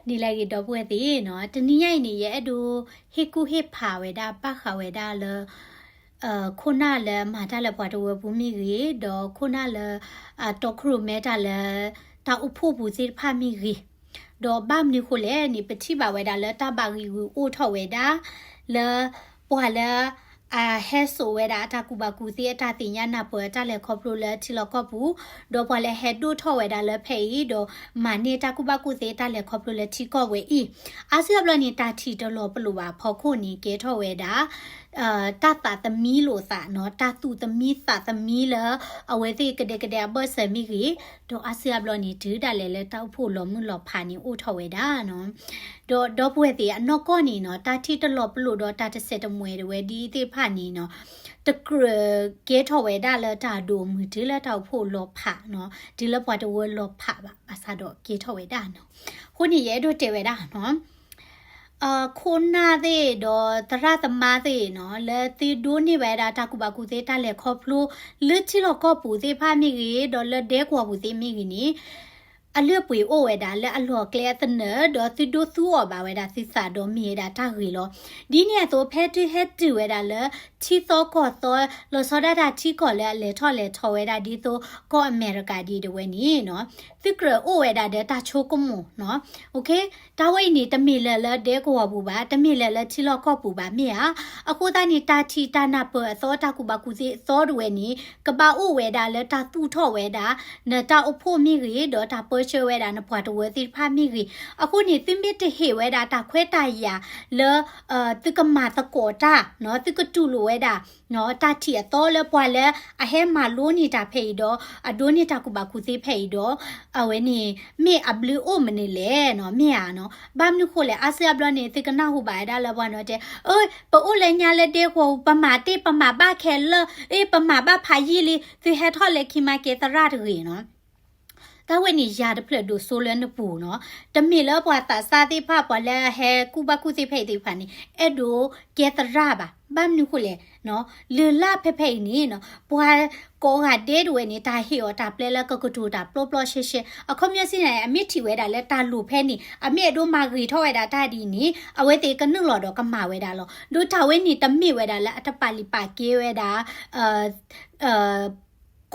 ဒ်လဲၣ်ဂ့ၤ ဒီပုၢ်ဝဲၢ်သ့ၣ်နီၤ, တနံၤညါအံၤန့ၣ် ယအဲၣ်ဒိးဟ့ၣ်ကူၣ်ဟ့ၣ်ဖးဝဲဒၣ် ဘၣ်ဃးဝဲဒၣ်လၢ ခိၣ်နၢ်လၢမၤတၢ်လၢပှၤတဝၢပူၤမ့ၢ်ဂ့ၤ, ဒီးခိၣ်နၢ်လၢ တီခိၣ်ရိၣ်မဲတၢ်လၢ တၢ်အိၣ်ဖှိၣ်ပူၤသ့ၣ်တဖၣ်မ့ၢ်ဂ့ၤ, ဒီးဘၣ်မနုၤဃိလဲၣ်န့ၣ် ပထံၣ်ဘၣ်ဝဲဒၣ်လၢတၢ်ဘၣ်ဂံာ်ဂုာ်အိၣ်ထီၣ်ဝဲဒၣ် လၢ ပှၤလၢ အဟဲစိာ်ဝဲဒၣ်အတၢ်ကူၣ်ဘၣ်ကူၣ်သ့အတၢ်သ့ၣ်ညါနၢ်ပၢၢ်အတၢ်လဲၤခီဖျိလၢထံလီၢ်ကီၢ်ပူၤ, ဒီးပှၤလၢဟဲဒိၣ်ထီၣ်ဝဲဒၣ်လၢဖဲအံၤ ဒီးမၤန့ၢ်တၢ်ကူၣ်ဘၣ်ကူၣ်သ့တၢ်လဲၤခီဖျိလၢထံကီၢ်ဝဲအံၤ, အါစုအါဘျီန့ၣ် တၢ်ထံၣ်တလီၤပလိာ်ဘၣ်အဖီခိၣ်န့ၣ် ကဲထီၣ်ဝဲဒၣ် တၢ်သးသမံလိာ်သးနီၤ, တၢ်သူၣ်သမံသးသမံလၢ အဝဲသ့ၣ်ကဒဲကဒဲအဘၢၣ်စၢၤမ့ၢ်ဂ့ၤ, ဒီးအါစုအါဘျီန့ၣ် တုၤဒၣ်လဲာ်လၢတၢ်အိၣ်ဖှိၣ်လီၤမုၢ်လီၤဖးန့ၣ်အိၣ်ထီၣ်ဝဲဒၣ်နီၤ. ဒီးဒီပုၢ်ဝဲၢ်သ့ၣ်အနီၢ်ကီၢ်န့ၣ်နီၤ, တၢ်ထံၣ်တလီၤပလိာ်ဒီးတၢ်တဆဲးတမှဲၤတဝဲဒ်သ့ၣ်တဖၣ်န့ၣ်နီၤ, တကြၢးကဲထီၣ်ဝဲဒၣ်လၢတၢ်ဒိၣ်မုၢ်တုၤလၢတၢ်အိၣ်ဖှိၣ်လီၤဖးနီၤ, တုၤလၢပှၤတဝၢလီၤဖးဘၣ်, ဘၣ်ဆၣ်ဒီးကဲထီၣ်ဝဲဒၣ်နီၤ. အဃိန့ၣ် ယအဲၣ်ဒိးတဲဝဲဒၣ်နီၤ ခိၣ်နၢ်သ့ၣ်ဒီးသရၣ်သမါသ့ၣ်နီၤ, လၢသုဒိးန့ၢ်ဝဲဒၣ်တၢ်ကူၣ်ဘၣ်ကူၣ်သ့တၢ်လဲၤခီဖျိ လၢထံလီၢ်ကီၢ်ပူၤသ့ၣ်တဖၣ်မ့ၢ်ဂ့ၤ, ဒီးလၢဒဲကဝီၤပူၤသ့ၣ်မ့ၢ်ဂ့ၤန့ၣ် အလုၢ်အပှ့ၤအိၣ်ဝဲဒၣ်လၢအလီၢ်ကျဲအသနၢၣ်, ဒီးသုဒိသူအီၤဘၣ်ဝဲဒၣ်သုသးဒီးမ့ၢ်ဝဲဒၣ်တၢ်ဂ့ၤလီၤ. ဒ်န့ၣ်အသိး ဖဲသုဟဲတုၤဝဲဒၣ်လၢ ထံသီကီၢ်သီ လီၤဆီဒၣ်တၢ်ထံကီၢ်လၢအလဲၤထီၣ်လဲၤထီဝဲဒၣ်ဒ်သိးကီၢ်အမဲရကၤဒ်တဝဲန့ၣ်နီၤ, သုကြၢးအိၣ်ဝဲဒၣ်ဒီးတၢ်ဆိကမိၣ်နီၤ. တၢ်ဝဲအံၤန့ၣ် တမ့ၢ်လၢၤလၢဒဲကဝီၤပူၤဘၣ်, တမ့ၢ်လၢၤလၢထံလီၢ်ကီၢ်ပူၤဘၣ်မ့ၢ်ဧါ. အဃိသတးန့ၣ် တၢ်ထံၣ်တၢ်နၢ်ပၢၢ်အသီ တၢ်ကူၣ်ဘၣ်ကူၣ်သ့အသီတဝဲန့ၣ် ကဘၣ်အိၣ်ဝဲဒၣ်လၢတၢ်သူၣ်ထီၣ်ဝဲဒၣ် နတၢ်အိၣ်ဖှိၣ်မ့ၢ်ဂ့ၤ, ဒီးတၢ်ပၢဆှၢဝဲဒၣ်နပှၤတဝၢသ့ၣ်တဖၣ်မ့ၢ်ဂ့ၤ. အဃိန့ၣ် သုမ့ၢ်တဟ့ၣ်ဝဲဒၣ်တၢ်ခွဲးတၢ်ယာ်လၢ သုကမၤသကိးတၢ်, သုကတူၢ်လိာ်ဝဲဒၣ် တၢ်ထံၣ်အသီလၢပှၤလၢအဟဲမၤလိန့ၢ်တၢ်ဖဲအံၤဒီး အဒိးန့ၢ်တၢ်ကူၣ်ဘၣ်ကူၣ်သ့ဖဲအံၤဒီး အဝဲန့ၣ် မ့ၢ်အဘျုးအိၣ်မနုၤလဲၣ်နီၤ, မ့ၢ်ဧါနီၤ. ဘၣ်မနုၤဃိလဲၣ်, အါစုအါဘျီန့ၣ် သုကနၢ်ဟူဘၣ်ဝဲဒၣ်လၢပှၤနီၤတဲ, အၢ ပအိၣ်လၢညါလၢဒဲကဝီၤပူၤ ပမၤတ့ၢ် ပမၤဘၣ်ခဲလၢာ်, အ့ ပမၤဘၣ်ဖးယံာ်လံ, သုဟဲထီၣ်လၢခံမၤကဲသရၣ်တဂ့ၤနီၤ. တၢ်ဝဲန့ၣ် ယၤတဖျၢၣ်ဒိၣ်စိလၢနပူၤနီၤ. တမ့ၢ်လၢပှၤသးစၢ်သ့ၣ်တဖၣ် ပှၤလၢအဟဲကူၣ်ဘၣ်ကူၣ်သ့ဖဲအံၤသ့ၣ်တဖၣ်န့ၣ် အဲၣ်ဒိးကဲသရၣ်ဘၣ်. ဘၣ်မနုၤဃိလဲၣ်, လၢ်လၢ်ဖဲဖဲအံၤန့ၣ်နီၤ ပှၤကိးဂၤဒဲးတဝဲန့ၣ် တၢ်ဟ့ၣ်အီၤတၢ်ပျဲလၢကကတိၤတၢ်ပျီပျီရှဲရှဲ, အခီပညီစံးန့ၣ် အမ့ၢ်ထံၣ်ဝဲဒၣ်လၢတၢ်လိၣ်ဖဲန့ၣ် အမ့ၢ်အဲၣ်ဒိးမၤဂ့ၤထီၣ်ဝဲဒၣ်တၢ်ဒ်အံၤန့ၣ် အဝဲသ့ၣ်ကနုာ်လီၤဒီးကမၤဝဲဒၣ်လီၤ. ဒီးတၢ်ဝဲန့ၣ် တမ့ၢ်ဝဲဒၣ်လၢအတပာ်လုၢ်ပာ်ကဲဝဲဒၣ်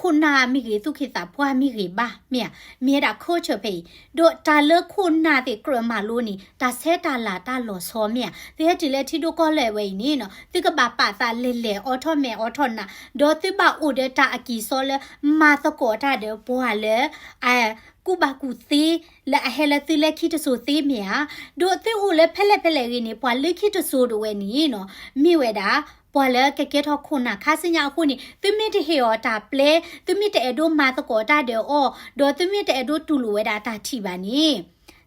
ခိၣ်နၢ်မ့ၢ်ဂ့ၤ သူၣ်က့သးပှၢ်မ့ၢ်ဂ့ၤဘၣ် မ့ၢ်ဧါ. မ့ၢ်ဝဲဒၣ် culture ဖဲအံၤ, ဒီးတၢ်လၢခိၣ်နၢ်သ့ၣ်ကြၢးမၤလိန့ၣ် တၢ်ဆဲးတၢ်လၤတၢ်လီၤဆီမ့ၢ်ဧါ. သုဟဲတုၤလၢထံဒိၣ်ကီၢ်လဲၢ်ဝဲအံၤန့ၣ်နီၤ သုကဘၣ်ပာ်သးလဲၤလဲၤအိးထီၣ်မဲာ်အိးထီၣ်နါ, ဒီးသုဘၣ်အိၣ်ဒီးတၢ်အကံၢ်စီလၢ မၤသကိးတၢ်ဒီးပှၤလၢ အကူၣ်ဘၣ်ကူၣ်သ့ လၢအဟဲလၢသုလၢခံတစိၤသ့မ့ၢ်ဧါ. ဒီးသုအိၣ်လၢဖဲလဲၣ်ဖဲလဲၣ်ဂ့ၤန့ၣ် ပှၤလၢခံတစိၤတဝဲန့ၣ်နီၤ မ့ၢ်ဝဲဒၣ် ပှၤလၢကကဲထီၣ်ခိၣ်နၢ်ခါဆူညါအဃိန့ၣ် သုမ့ၢ်တဟ့ၣ်အီၤတၢ်ပျဲ, သုမ့ၢ်တအဲၣ်ဒိးမၤသကိးတၢ်ဒီးအီၤ, ဒီးသုမ့ၢ်တအဲၣ်ဒိးတူၢ်လိာ်ဝဲဒၣ်တၢ်ထံၣ်ဘၣ်န့ၣ်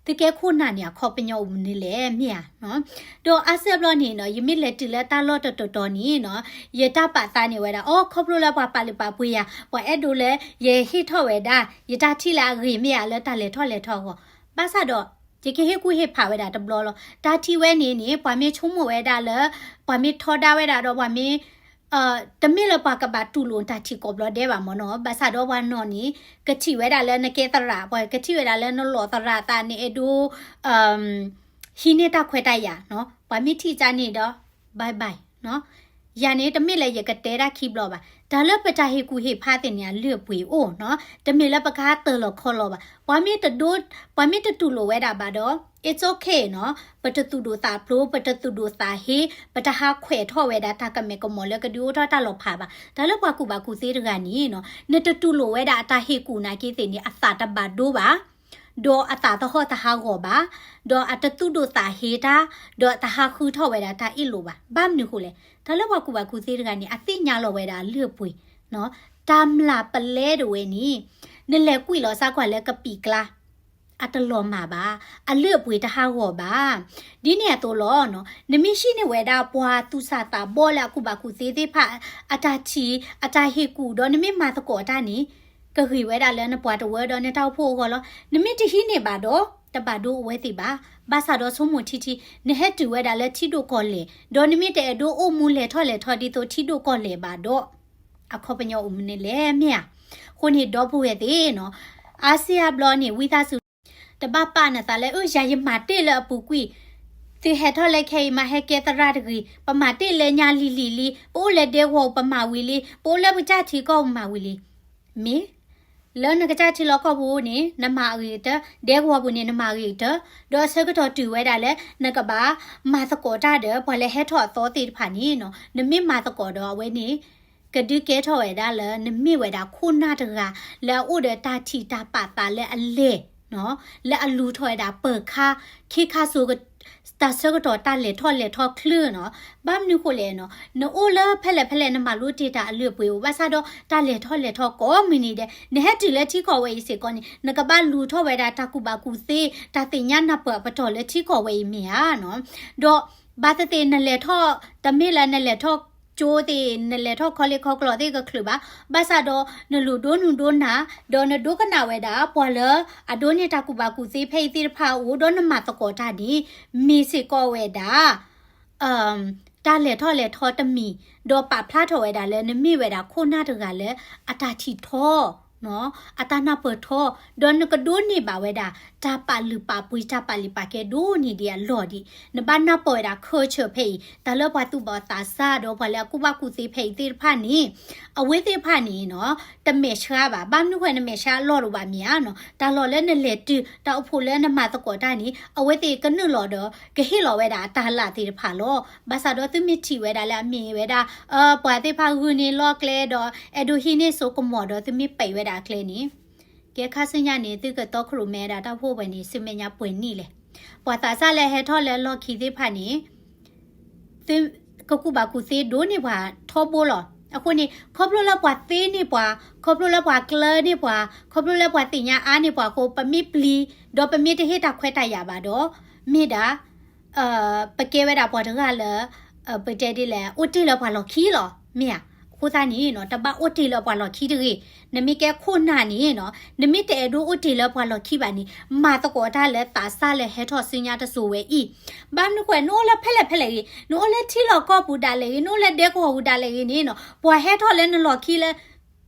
သုကဲခိၣ်နၢ်န့ၣ် အခီပညီအိၣ်မနုၤလဲၣ် မ့ၢ်ဧါ. ဒီးအါစုအါဘျီန့ၣ်နီၤ ယမ့ၢ်လဲၤတုၤလၢတၢ်လီၢ်တတီၤတီၤန့ၣ်နီၤ ယတၢ်ပာ်သးန့ၢ်ဝဲဒၣ် အိ ခီဖျိလၢပှၤပာ်လုၢ်ပာ်ပှ့ၤယၤ ပှၤအဲၣ်ဒိးလၢယဟ့ၣ်ထီၣ်ဝဲဒၣ် ယတၢ်ထံၣ်လၢအဂ့ၤမ့ၢ်ဧါ လၢတၢ်လဲၤထီၣ်လဲၤထီအဂီၢ်. ဘၣ်ဆၣ်ဒီး ယကဟ့ၣ်ကူၣ်ဟ့ၣ်ဖးဝဲဒၣ်တဘျီလီၤ. တၢ်ထံၣ်ဝဲန့ၣ်န့ၣ် ပှၤမ့ၢ်ဆိကမိၣ်ဝဲဒၣ်လၢ ပှၤမ့ၢ်ထီဒါဝဲဒၣ်ဒီးပှၤမ့ၢ် တမ့ၢ်လၢပှၤကဘၣ်တူၢ်လိာ်တၢ်ထံၣ်ကိးဘျီဒဲးဘၣ်မ့ၢ်နီၤ. ဘၣ်ဆၣ်ဒီးပှၤနီၢ်န့ၣ် ကထံၣ်ဝဲဒၣ်လၢနကဲသရၣ်, ပှၤကထံၣ်ဝဲဒၣ်လၢနလီၤသရၣ်အသးန့ၣ် အဲၣ်ဒိး ဟံးန့ၢ်တၢ်ခွဲးတၢ်ယာ်နီၤ. ပှၤမ့ၢ်ထံၣ်ကန့ၣ်ဒီး bye bye နီၤ. ယၤန့ၣ် တမ့ၢ်လၢယကတဲတၢ်ခံဘျီဘၣ်. တၢ်လၢပတၢ်ဟ့ၣ်ကူၣ်ဟ့ၣ်ဖးသ့ၣ်န့ၣ် အလုၢ်အပှ့ၤအိၣ်နီၤ. တမ့ၢ်လၢပကဟးတၢၢ်လီၤခီလီၤဘၣ်. ပှၤမ့ၢ်တဒိ, ပှၤမ့ၢ်တတူၢ်လိာ်ဝဲဒၣ်ဘၣ်ဒီး it's okay နီၤ. ပတသူၣ်ဒိၣ်သးဖျိး, ပတသူၣ်ဒိၣ်သးဟ့, ပတဟးခွဲးထီၣ်ဝဲဒၣ်တၢ်ကမဲာ်ကမီၤလၢကဒုးအိၣ်ထီၣ်တၢ်လီၤဖးဘၣ်. တၢ်လၢပှၤကူၣ်ဘၣ်ကူၣ်သ့တဂၤန့ၣ်နီၤ, နတတူၢ်လိာ်ဝဲဒၣ်အတၢ်ဟ့ၣ်ကူၣ်နာ်က့သ့ၣ်န့ၣ် အသးတဘၣ်ဒိဘၣ် ဒီးအသးတဟီၣ်တဟးဂီၤဘၣ်, ဒီးအတသူၣ်ဒိၣ်သးဟ့တၢ်, ဒီးတဟးဃုထီၣ်ဝဲဒၣ်တၢ်အ့ၣ်လိာ်ဘၣ်. ဘၣ်မနုၤဃိလဲၣ်, တၢ်လၢပှၤကူၣ်ဘၣ်ကူၣ်သ့တဂၤန့ၣ် အသ့ၣ်ညါလီၤဝဲဒၣ်အလုၢ်အပှ့ၤ, တၢ်မျၢ်ပလဲတဝဲန့ၣ် နလဲၤကွံာ်လီၤစၢ်ကွၢ်လၢကပံာ်ကျါ အတလီၤမၢ်ဘၣ်, အလုၢ်အပှ့ၤတဟးဂီၤဘၣ်. ဒ်န့ၣ်အသိးလီၤ, နမ့ၢ်ဟံးန့ၢ်ဝဲဒၣ်ပှၤသူၣ်စၢ်သးဘီၣ်လၢအကူၣ်ဘၣ်ကူၣ်သ့သ့ၣ်တဖၣ် အတၢ်ထံၣ် အတၢ်ဟ့ၣ်ကူၣ်ဒီးနမ့ၢ်မၤသကိးတၢ်န့ၣ် ကဂ့ၤဝဲဒၣ်လၢနပှၤတဝၢဒီးနတၢ်အိၣ်ဖှိၣ်အဂီၢ်လီၤ. နမ့ၢ်တဟံးန့ၢ်ဘၣ်ဒီး တဘၣ်ဒိအဝဲသ့ၣ်ဘၣ်. ဘၣ်ဆၣ်ဒီးဆိကမိၣ်ထံထံ နဟဲတုၤဝဲဒၣ်လၢထံဒိၣ်ကီၢ်လဲၢ် ဒီးနမ့ၢ်တအဲၣ်ဒိးအိၣ်မူလဲၤထီၣ်လဲၤထီဒ်သိးထံဒိၣ်ကီၢ်လဲၢ်ဘၣ်ဒီး အခီပညီအိၣ်မနုၤလဲၣ်မ့ၢ်ဧါ. အဃိန့ၣ် ဒီပုၢ်ဝဲၢ်သ့ၣ်နီၤ, အါစ့အါဘျီန့ၣ် ဝံသးစူၤ တဘၣ်ပာ်နသးလၢ အၢ ယၤယမၤတ့ၢ်လၢအပူၤကွံာ်, သုဟဲထီၣ်လၢခဲအံၤမး ဟဲကဲသရၣ်တဂ့ၤ, ပမၤတ့ၢ်လၢညါလံၤလံၤလံ, ပအိၣ်လၢဒဲကဝီၤပူၤပမၤဝံၤလံ, ပအိၣ်လၢပကစၢ်ထံကီၢ်ပူၤမၤဝံၤလံ. မ့ၢ် လၢနကစၢ်ထံလီၢ်ကီၢ်ပူၤန့ၣ် နမၤအဂ့ၤကတၢၢ်, ဒဲကဝီၤပူၤန့ၣ် နမၤအဂ့ၤကတၢၢ်, ဒီးအဆၢကတီၢ်တုၤဝဲဒၣ်လၢ နကဘၣ်မၤသကိးတၢ်ဒီး ပှၤလၢဟဲထီၣ်အသီသ့ၣ်တဖၣ်န့ၣ်နီၤ, နမ့ၢ်မၤသကိးဒီးအဝဲန့ၣ် ကဒုးကဲထီၣ်ဝဲဒၣ်လၢ နမ့ၢ်ဝဲဒၣ်ခိၣ်နၢ်တဂၤ လၢအအိၣ်ဒီးတၢ်ထံၣ်တၢ်ပာ်သးလၢအလဲၢ်နီၤ, လၢအလူၤထီၣ်ဝဲဒၣ်ပၢၤခါ ခ့ခါစိ တၢ်ဆၢကတီၢ်တၢ်လဲၤထီၣ်လဲၤထီချုၣ်နီၤ. ဘၣ်မနုၤဃိလဲၣ်နီၤ, နအိၣ်လၢဖဲလဲၣ်ဖဲလဲၣ် နမၤလိတ့ၢ်တၢ်အလုၢ်အပှ့ၤအိၣ်, ဘၣ်ဆၣ်ဒီးတၢ်လဲၤထီၣ်လဲၤထီကိးမုၢ်နံၤဒဲး နဟဲတုၤလၢထံကီၢ်ဝဲအံၤစ့ၢ်ကီးန့ၣ် နကဘၣ်လူၤထီၣ်ဝဲဒၣ်တၢ်ကူၣ်ဘၣ်ကူၣ်သ့ တၢ်သ့ၣ်ညါနၢ်ပၢၢ်အပတီၢ်လၢထံကီၢ်ဝဲအံၤမ့ၢ်ဧါနီၤ. ဒီးဘၣ်သ့ၣ်သ့ၣ်နလဲၤထီၣ် တမ့ၢ်လၢနလဲၤထီၣ်ကၠိသ့ၣ် နလဲၤထီၣ်ခီလ့ခီကျိာ်သ့ၣ်ကချုးဘၣ်, ဘၣ်ဆၣ်ဒီးနလူၤဒိနုာ်ဒိနၢ် ဒီးနဒိကနၣ်ဝဲဒၣ် ပှၤလၢအဒိးန့ၢ်တၢ်ကူၣ်ဘၣ်ကူၣ်သ့ဖဲအံၤသ့ၣ်တဖၣ်အအိၣ် ဒီးနမၤသကိးတၢ်န့ၣ် မ့ၢ်စ့ၢ်ကီးဝဲဒၣ် တၢ်လဲၤထီၣ်လဲၤထီတမံၤ, ဒီးပာ်ဖျါထီၣ်ဝဲဒၣ်လၢနမ့ၢ်ဝဲဒၣ်ခိၣ်နၢ်တဂၤလၢ အတၢ်ထံၣ်ထီ အတၢ်နၢ်ပၢၢ်ထီ, ဒီးနကဒိးန့ၢ်ဘၣ်ဝဲဒၣ် တၢ်ပာ်လုၢ်ပာ်ပှ့ၤ တၢ်ပာ်လုၢ်ပာ်ကဲဒိၣ်န့ၢ်ဒံးအလီၢ်ဒံး, နဘၣ်နၢ်ပၢၢ်ဝဲဒၣ်ခၢၣ်ဆၢၣ်ဖဲအံၤ တၢ်လၢပှၤသူၣ်ဘီၣ်သးစၢ်ဒီးပှၤလၢအကူၣ်ဘၣ်ကူၣ်သ့ဖဲအံၤသ့ၣ်တဖၣ်န့ၣ်, အဝဲသ့ၣ်တဖၣ်န့ၣ်နီၤ တမဲာ်ဆှးဘၣ်, ဘၣ်မနုၤဃိနမဲာ်ဆှးအလီၢ်တအိၣ်ဘၣ်မ့ၢ်ဧါနီၤ, တၢ်လီၢ်လၢနလဲၤတုၤ တၢ်အိၣ်ဖှိၣ်လၢနမၤသကိးတၢ်န့ၣ် အဝဲသ့ၣ်ကနုာ်လီၤဒီး ကဟ့ၣ်လီၤဝဲဒၣ်အတၢ်လၢ်သ့ၣ်တဖၣ်လီၤ. ဘၣ်ဆၣ်ဒီးသုမ့ၢ်ထံၣ်ဝဲဒၣ်လၢအမ့ၢ်ဝဲဒၣ် ပှၤသ့ၣ်တဖၣ်ဂုာ်န့ၢ်လီၢ်ကျဲဒီး အဲၣ်ဒိးဟံးန့ၢ်စိကမီၤဒီးသုမ့ၢ်ပဲာ်ဝဲဒၣ်အကျဲန့ၣ်, ကဲခါဆူညါန့ၣ် သုကတီခိၣ်ရိၣ်မဲဝဲဒၣ်တၢ်အိၣ်ဖှိၣ်ဝဲန့ၣ် ဆူမဲာ်ညါပှဲၤနံၣ်လဲၣ်. ပှၤသးစၢ်လၢဟဲထီၣ်လၢလီၢ်ခံသ့ၣ်တဖၣ်န့ၣ် သုကကူၣ်ဘၣ်ကူၣ်သ့ဒိးန့ၢ်ပှၤထီဘိလီၤ. အဃိန့ၣ် ခီဖျိလၢပှၤသ့န့ၢ်ပှၤ, ခီဖျိလၢပှၤကျၢန့ၢ်ပှၤ, ခီဖျိလၢပှၤသ့ၣ်ညါအါန့ၢ်ပှၤအဃိ ပမ့ၢ်ပျံၤ ဒီးပမ့ၢ်တဟ့ၣ်တၢ်ခွဲးတၢ်ယာ်ဘၣ်ဒီး မ့ၢ်ဒၣ် ပကဲဝဲဒၣ်ပှၤတဂၤလၢ ပတဲဒ်လဲၣ် အိၣ်တ့ၢ်လၢပှၤလီၢ်ခံလီၤ မ့ၢ်ဧါ. အဃိသတးန့ၣ်နီၤ တဘၣ်အိၣ်တ့ၢ်လၢပှၤလီၢ်ခံတဂ့ၤ. နမ့ၢ်ကဲခိၣ်နၢ်န့ၣ်နီၤ နမ့ၢ်တအဲၣ်ဒိးအိၣ်တ့ၢ်လၢပှၤလီၢ်ခံဘၣ်န့ၣ် မၤသကိးတၢ်လၢသးစၢ်လၢဟဲထီၣ်ဆူညါတစိၤဝဲအံၤ. ဘၣ်မနုၤဃိ နအိၣ်လၢဖဲလဲၣ်ဖဲလဲၣ်ဂ့ၤ, နအိၣ်လၢထံလီၢ်ကီၢ်ပူၤဒၣ်လဲာ်ဂ့ၤ, နအိၣ်လၢဒဲကဝီၤပူၤဒၣ်လဲာ်ဂ့ၤန့ၣ်နီၤ ပှၤဟဲထီၣ်လၢနလီၢ်ခံလၢ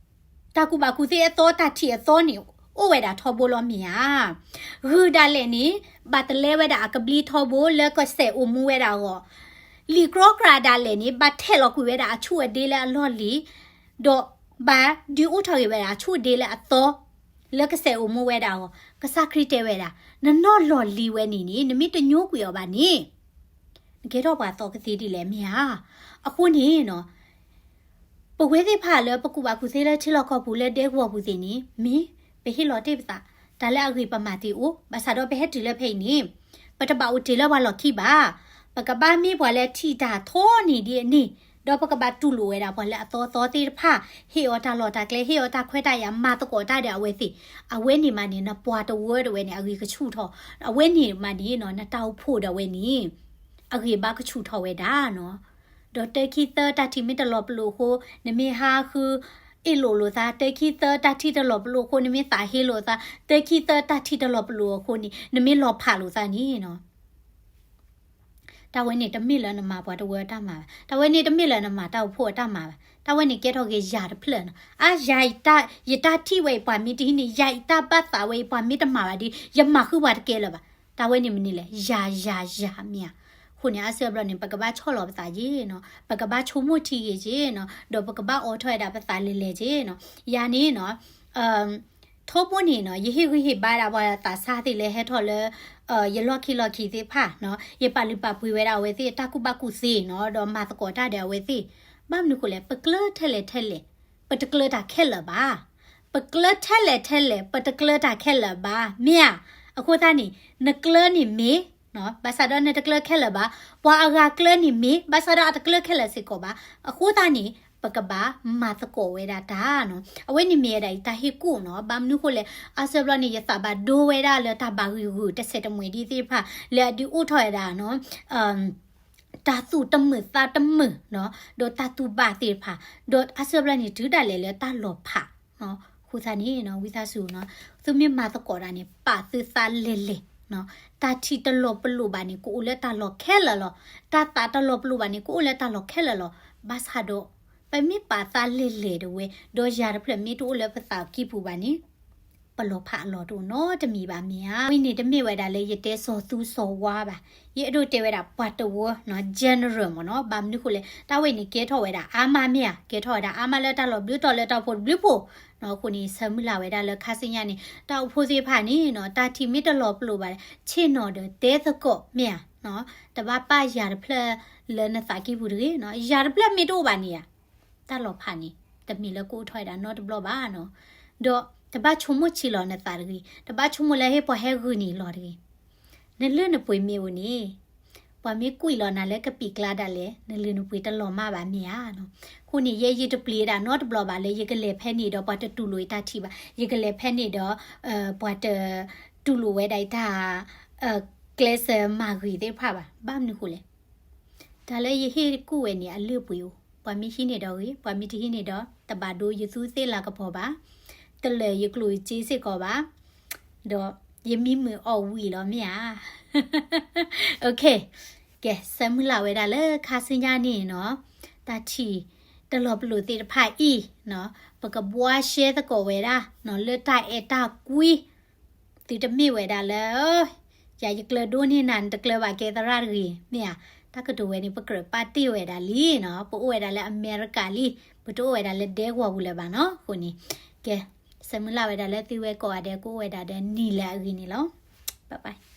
တၢ်ကူၣ်ဘၣ်ကူၣ်သ့အသီ တၢ်ထံၣ်အသီန့ၣ် အိၣ်ဝဲဒၣ်ထီဘိလီၤ မ့ၢ်ဧါ. ဂုၢ်ဒၣ်လဲာ်န့ၣ် ဘၣ်တလဲဝဲဒၣ်အကဘျံထီဘိလၢကစဲးအိၣ်မူဝဲဒၣ်အဂီၢ်, လံာ်ကြီကြၢ်ဒၣ်လဲာ်န့ၣ် ဘၣ်ထဲးလီၤကွံာ်ဝဲဒၣ်အဆူၣ်အဒ့လၢအလီၢ်လံၤ, ဒီးဘၣ်ဒုးအိၣ်ထီၣ်ဂ့ၤဝဲဒၣ်အဆူၣ်အဒ့လၢအသီ လၢကစဲးအိၣ်မူဝဲဒၣ်အဂီၢ်. ကစၢ်ခရံာ်တဲဝဲဒၣ် နနီၢ်လီၢ်လံၤဝဲန့ၣ်န့ၣ် နမ့ၢ်တညိကွံာ်အီၤဘၣ်န့ၣ် နကဲထီၣ်ပှၤသီကသ့ဒ်လဲၣ် မ့ၢ်ဧါ. အဃိန့ၣ်နီၤ ပဝဲသ့ၣ်တဖၣ်လၢပကူၣ်ဘၣ်ကူၣ်သ့လၢထံလီၢ်ကီၢ်ပူၤလၢဒဲကဝီၤပူၤသ့ၣ်န့ၣ် မ့ၢ်ပဟ့ၣ်လီၤတ့ၢ်ပသး, တၢ်လၢအဂ့ၤပမၤသ့အိၣ်, ဘၣ်ဆၣ်ဒီးပဟဲတုၤလၢဖဲအံၤန့ၣ် ပတဘၣ်အိၣ်တ့ၢ်လၢပှၤလီၢ်ခံဘၣ်. ပကဘၣ်မ့ၢ်ပှၤလၢထံၣ်တၢ်ထီန့ၢ်ဒ်အန့ၣ်, ဒီးပကဘၣ်တူၢ်လိာ်ဝဲဒၣ်ပှၤလၢအသီသီသ့ၣ်တဖၣ်, ဟ့ၣ်အီၤတၢ်လီၢ်တၢ်ကျဲ, ဟ့ၣ်အီၤတၢ်ခွဲးတၢ်ယာ်, မၤသကိးတၢ်ဒီးအဝဲသ့ၣ်, အဝဲန့ၣ်မးန့ၣ် နပှၤတဝၢတဝဲန့ၣ် အဂံၢ်ကဆူၣ်ထီၣ်, အဝဲန့ၣ်မးန့ၣ်နီၤ နတၢ်အိၣ်ဖှိၣ်ဒီးအဝဲန့ၣ် အဂံၢ်ဘါကဆူၣ်ထီၣ်ဝဲဒၣ်နီၤ. ဒီးတၢခံသၢတၢ်ထံၣ်မ့ၢ်တလီၤပလိာ်အဃိ နမ့ၢ်ဟးဃုအ့ၣ်လိာ်လိာ်သး, တၢခံသၢတၢ်ထံၣ်တလီၤပလိာ်အဃိ နမ့ၢ်သးဟ့လိာ်သး, တၢခံသၢတၢ်ထံၣ်တလီၤပလိာ်အဃိန့ၣ် နမ့ၢ်လီၤဖးလိာ်သးန့ၣ်နီၤ တၢ်ဝဲန့ၣ်တမ့ၢ်လၢနမၤပှၤတဝၢအတၢ်မၤဘၣ်. တၢ်ဝဲန့ၣ်တမ့ၢ်လၢနမၤတၢ်အိၣ်ဖှိၣ်အတၢ်မၤဘၣ်. တၢ်ဝဲန့ၣ်ကဲထီၣ်က့ၤယၤတဖျၢၣ်နီၤ. အါ ယၤ ယတၢ်ထံၣ်ဝဲအံၤပှၤမ့ၢ်တဟံးန့ၣ်, ယၤအံၤတၢ်ဘၣ်သးဝဲအံၤပှၤမ့ၢ်တမၤဘၣ်ဒီး ယမၤဃုပှၤတကဲလၢၤဘၣ်. တၢ်ဝဲန့ၣ်မနုၤလဲၣ်, ယၤ ယၤ ယၤ မ့ၢ်ဧါ. အဃိန့ၣ် အါစုအါဘျီန့ၣ် ပကဘၣ်ဆီၣ်လီၤပသးက့ၤနီၤ, ပကဘၣ်ဆိကမိၣ်ထံက့ၤက့ၤနီၤ, ဒီးပကဘၣ်အိးထီၣ်ဝဲဒၣ်ပသးလဲၤလဲၤက့ၤနီၤ. ယၤန့ၣ်နီၤ ထီဘိန့ၣ်နီၤ ယဟ့ၣ်ဂံၢ်ဟ့ၣ်ဘါဒၣ်ပှၤသးစၢ်သ့ၣ်လၢဟဲထီၣ်လၢ ယလီၢ်ခံလီၢ်ခံသ့ၣ်တဖၣ်နီၤ, ယပာ်လုၢ်ပာ်ပှ့ၤဝဲဒၣ်အဝဲသ့ၣ် တၢ်ကူၣ်ဘၣ်ကူၣ်သ့နီၤ, ဒီးမၤသကိးတၢ်ဒီးအဝဲသ့ၣ်. ဘၣ်မနုၤဃိလဲၣ်, ပကျၢထဲလဲၣ်ထဲလဲၣ်, ပတကျၢတၢ်ခဲလၢာ်ဘၣ်. ပကျၢထဲလဲၣ်ထဲလဲၣ်, ပတကျၢတၢ်ခဲလၢာ်ဘၣ်, မ့ၢ်ဧါ. အဃိသတးန့ၣ် နကျၢန့ၣ်မ့ၢ် ဘၣ်ဆၣ်ဒီးနတကျၢခဲလၢာ်ဘၣ်, ပှၤအဂၤကျၢန့ၣ်မ့ၢ် ဘၣ်ဆၣ်ဒီးအတကျၢခဲလၢာ်စ့ၢ်ကီးဘၣ်. အဃိသတးန့ၣ် ပကဘၣ်မၤသကိးဝဲဒၣ်တၢ်နီၤ. အဝဲန့ၣ်မ့ၢ်ဝဲဒၣ်အံၤတၢ်ဟ့ၣ်ကူၣ်နီၤ. ဘၣ်မနုၤဃိလဲၣ်, အါစုအါဘျီန့ၣ် ယသးဘၣ်ဒိဝဲဒၣ်လၢတၢ်ဘၣ်ဂံာ်ဂူာ်တဆဲးတမှဲၤဒ်သ့ၣ်တဖၣ် လၢအဒုးအိၣ်ထီၣ်ဝဲဒၣ်နီၤ တၢ်သူၣ်တမုာ်သးတမုာ်နီၤ, ဒီးတၢ်တူၢ်ဘၣ်သ့ၣ်တဖၣ်, ဒီးအါစုအါဘျီန့ၣ် တုၤဒၣ်လဲာ်လၢတၢ်လီၤဖးနီၤ. အဃိသတးန့ၣ်နီၤ ဝံသးစူၤနီၤ, သုမ့ၢ်မၤသကိးတၢ်န့ၣ် ပာ်သုသးလဲၤလဲၤနီၤ. တၢ်ထံၣ်တလီၤပလိာ်ဘၣ်န့ၣ် ကအိၣ်လၢတၢ်လီၢ်ခဲလၢာ်လီၤ. တၢ်သးတလီၤပလိာ်ဘၣ်န့ၣ် ကအိၣ်လၢတၢ်လီၢ်ခဲလၢာ်လီၤ. ဘၣ်ဆၣ်ဒီး ပမ့ၢ်ပာ်သးလဲၤလဲၤတဝဲ ဒီးယၤတဖျၢၣ်မ့ၢ်တအိၣ်လၢပသးကံၢ်ပူၤဘၣ်န့ၣ် ပလီၤဖးအလီၢ်တအိၣ်နီတမံၤဘၣ်မ့ၢ်ဧါ. ဝဲန့ၣ်တမ့ၢ်ဝဲဒၣ်လၢယတဲစီၤသူစီၤဝါဘၣ်. ယအဲၣ်ဒိးတဲဝဲဒၣ်ပှၤတဝၢနီၤ general မ့ၢ်နီၤ. ဘၣ်မနုၤဃိလဲၣ်, တၢ်ဝဲန့ၣ်ကဲထီၣ်ဝဲဒၣ်အါမးမ့ၢ်ဧါ, ကဲထီၣ်ဝဲဒၣ်အါမးလၢတၢ်လီၤဘျုးတီၢ်လၢတၢ်အိၣ်ဖှိၣ်တဘျုးဖှိၣ်နီၤ. အဃိန့ၣ် ဆၢမုၢ်လၢ်ဝဲဒၣ်လၢခါဆူညါန့ၣ် တၢ်အိၣ်ဖှိၣ်သ့ၣ်တဖၣ်န့ၣ်နီၤ တၢ်ထံၣ်မ့ၢ်တလီၤပလိာ်ဘၣ် ဆ့ၣ်နီၤဒီးတဲသကိးမ့ၢ်ဧါ. တဘၣ်ပာ်ယၤတဖျၢၣ်လၢနသးကံၢ်ပူၤတဂ့ၤနီၤ. ယၤတဖျၢၣ်မ့ၢ်တအိၣ်ဘၣ်န့ၣ်ဧါ တၢ်လီၤဖးန့ၣ် တမ့ၢ်လၢကအိၣ်ထီၣ်ဝဲဒၣ်နီတဘျီဘၣ်နီၤ. ဒီးတဘၣ်ဆိကမိၣ်ဆံးလီၤနသးတဂ့ၤ, တဘၣ်ဆိကမိၣ်လၢဟ့ၣ်ပှၤဟဲဂုာ်န့ၢ်လီၤတဂ့ၤ. နလုၢ်နပှ့ၤမ့ၢ်အိၣ်န့ၣ် ပှၤမ့ၢ်ကွံာ်လီၤနၤလၢကပံာ်ကျါဒၣ်လဲာ် နလုၢ်နပှ့ၤတလီၤမၢ်ဘၣ်မ့ၢ်ဧါနီၤ. အဃိန့ၣ် ယဲယတပျံၤဒၣ်နီတဘျီဘၣ်လၢယကလဲၤဖဲန့ၣ်ဒီးပှၤတတူၢ်လိာ်ယတၢ်ထံၣ်ဘၣ်, ယကလဲၤဖဲန့ၣ်ဒီး ပှၤတတူၢ်လိာ်ဝဲဒၣ်ယတၢ် ကျဲးစၢးမၤဂ့ၤသ့ၣ်တဖၣ်ဘၣ်. ဘၣ်မနုၤဃိလဲၣ်, တၢ်လၢယဟ့ၣ်ကူၣ်ဝဲန့ၣ် အလုၢ်အပှ့ၤအိၣ်, ပှၤမ့ၢ်ဟံးန့ၢ်ဒီးဂ့ၤ, ပှၤမ့ၢ်တဟံးန့ၢ်ဒီး တဘၣ်ဒိယသူသ့ၣ်လၤကပီၤဘၣ်, တလၢာ်ယကျိၣ်ယစ့စ့ၢ်ကီးဘၣ်, ဒီးယမံမုာ်အီၣ်ဝံၤလီၤမ့ၢ်ဧါ. ကဲ, ဆၢမုၢ်လၢ်ဝဲဒၣ်လၢခါဆူညါန့ၣ်နီၤ, တၢ်ထံၣ်တလီၤပလိာ်သ့ၣ်တဖၣ်အံၤ, ပကဘှါရှဲသကိးဝဲဒၣ် လၢတၢ်အဲၣ်တၢ်ကွံ သုတမ့ၢ်ဝဲဒၣ်လၢ ယၤယကျၢၤဒိၣ်န့ၢ်နၤ နတကျၢၤဘၣ်ကဲသရၣ်တဂ့ၤ မ့ၢ်ဧါ. တၢ်ကတိၤဝဲန့ၣ် ပကြၢးပာ်တ့ၢ်ဝဲဒၣ်လံနီၤ, ပအိၣ်ဝဲဒၣ်လၢအမဲရကၤလံ, ပတအိၣ်ဝဲဒၣ်လၢဒဲကဝီၤပူၤလၢၤဘၣ်နီၤ. အဃိန့ၣ် ကဲ, ဆၢမုၢ်လၢ်ဝဲဒၣ်လၢသုဝဲကိးဂၤဒဲး ကအိၣ်ဝဲဒၣ်ဒီးနံၤလၢအဂ့ၤန့ၣ်လီၤ. Bye bye.